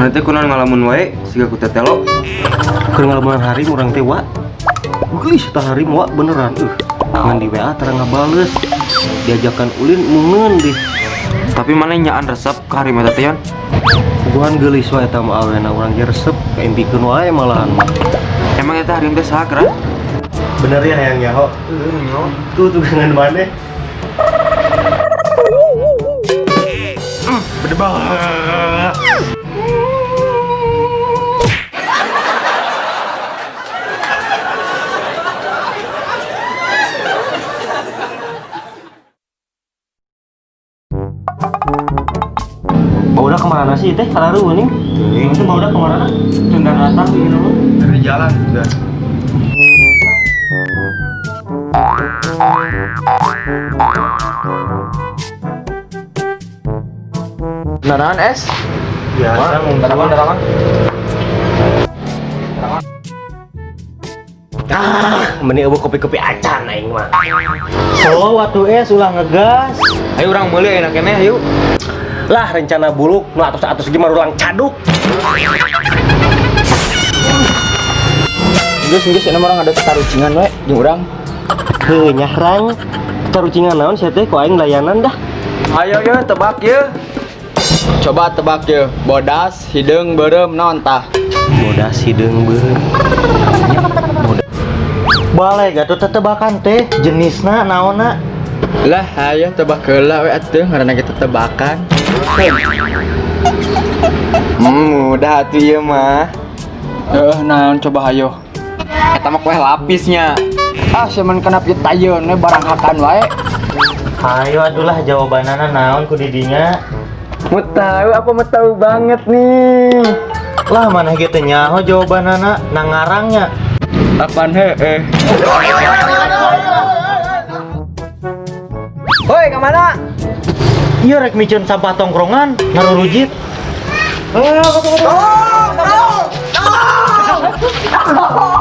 Mana teh kunaon ngalamun wae siga ku tetelo. Keur ngalamunan hari urang teh wa. Geulis tah hari wa beneran Ngan di WA tara ngabales. Diajakan ulin mungeun deh. Tapi mana nyaan resep ka hari mata teh Yon? Puguhan geulis wae eta mah awena urang ge resep kaempikeun wae malahan mah. Emang eta hari teh saha kera? Bener ya hayang nyaho. Tuh tugangan maneh. Berdebah. Bauda kemana sih teh? Kalaru nih. Itu bauda kemana? Tunda datang gitu loh. Dari jalan sudah. Naran es? Biasa Darangan, darangan. Ah, mending eueuh kopi-kopi acan aing mah. Solo atuh es ulah ngegas. Ayo urang meuli enak keneh ayo. Lah rencana buluk nu atus-atus gimana ulang caduk. Geus geus ini orang ada tarucingan we jeung urang. Heuh nyahrang. Tarucingan naon sia teh ku aing layanan dah. Ayo ye tebak ye. Coba tebak ye, bodas, hideung, beureum naon tah? Bodas hideung beureum. Balik atuh tetebakan teh jenisna naonna. Lah ayo tebak heula we atuh ngaranna ge tetebakan. Mudah atuh ieu mah. Heuh naon coba hayo. Eta mah kue lapisnya. Ah semen kana pieu tayeun we barang hakan wae. Ayo atulah jawabanana naon ku didinya. Mau tahu apa mau tahu banget nih? Lah maneh ge teu nyaho jawabanana nang ngarangnya. Apaan heueuh? Hoi, kemana? Ieu rek miceun sampah tongkrongan ngarurujit. Oh, oh, oh, oh.